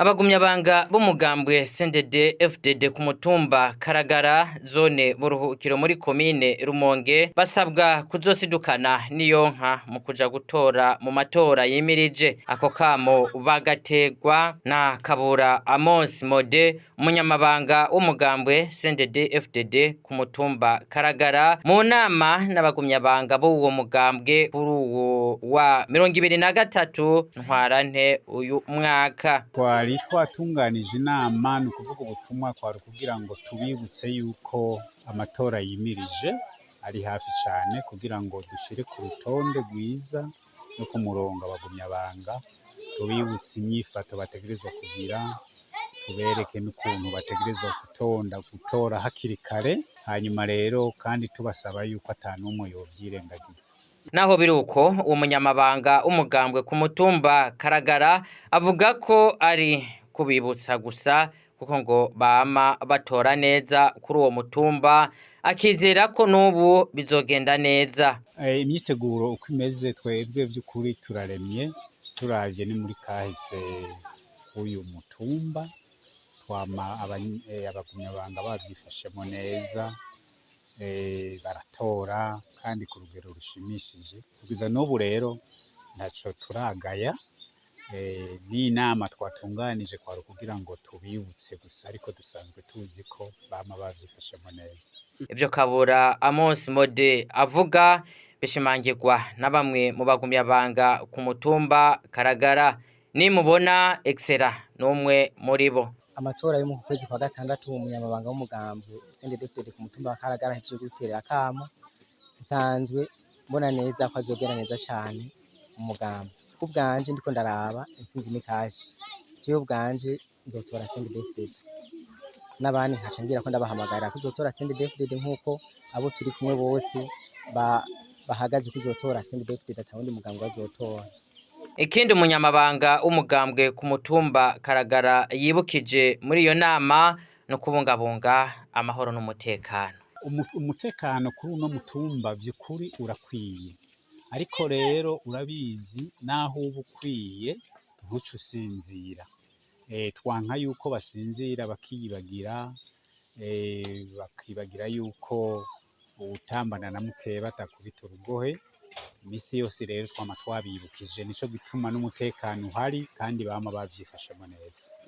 Abagumyabanga b'umugambwe CNDD FDD ku mutumba Karagara, zone Buruhukiro, muri komine Rumonge, basabwa kuzosidukana niyonka mu kuja gutora mu matora yimirije. Ako kamo bagategwa na Kabura Amos Mode, umunyamabanga w'umugambwe CNDD FDD ku mutumba Karagara, mu nama n'abagumyabanga b'uwo mugambwe kuri uwo wa 23 Ntwarante uyu mwaka. Twari twatunganije inama, ni ukuvuga ubutumwa kwari kugira ngo tubibutse yuko amatora yimirije, ari hafi cane, kugira ngo dushire ku rutonde rwiza no ku murongo abagumyabanga, tubibutse inyifato bategerezwa kugira, tubereke n'ukuntu bategerezwa gutonda gutora hakiri kare. Hanyuma rero kandi tubasaba yuko ata n'umwe yovyirengagiza. Naho biruko, uwo munyamabanga w'umugambwe ku mutumba Karagara avuga ko ari kubibutsa gusa, kuko ngo bama batora neza kuri uwo mutumba, akizera ko n'ubu bizogenda neza. Imyiteguro uko imeze, twebwe vy'ukuri turaremye. Turavye ni muri kahise k'uyu mutumba, twama abagumyabanga bavyifashemwo neza, baratora kandi ku rugero rushimishije. Kugeza n'ubu rero ntaco turagaya. N'inama twatunganije kwari ukugira ngo tubibutse gusa, ariko dusanzwe tuzi ko bama bavyifashemwo neza. Ivyo Kabura Amos Mode avuga bishimangirwa na bamwe mu bagumyabanga ku mutumba Karagara. Nimubona Excella n'umwe muri bo. Amatora yo mu kwezi kwa gatandatu, umunyamabanga w'umugambwe CNDD-FDD ku mutumba wa Karagara ahejeje guterera akamo, nsanzwe mbona neza ko azogenda neza cane umugambi. Kubwanje ndiko ndaraba intsinzi ni kashi. Jewe ubwanje nzotora CNDD-FDD, n'abandi nkaca ngira ko ndabahamagarira kuzotora CNDD-FDD, nk'uko abo turi kumwe bose bahagaze kuzotora CNDD-FDD, atawundi mugambwe bazotora. Ikindi umunyamabanga w'umugambwe ku mutumba Karagara yibukije muri iyo nama no kubungabunga amahoro n'umutekano. Umutekano kuri uno mutumba vy'ukuri urakwiye, ariko rero urabizi, naho uba ukwiye ntuce usinzira. Twanka yuko basinzira bakiyibagira, bakibagira yuko uwutambana na mukeba atakubita urugohe. Imisi yose rero twama twabibukije, nico gituma n'umutekano uhari kandi bama bavyifashemwo neza.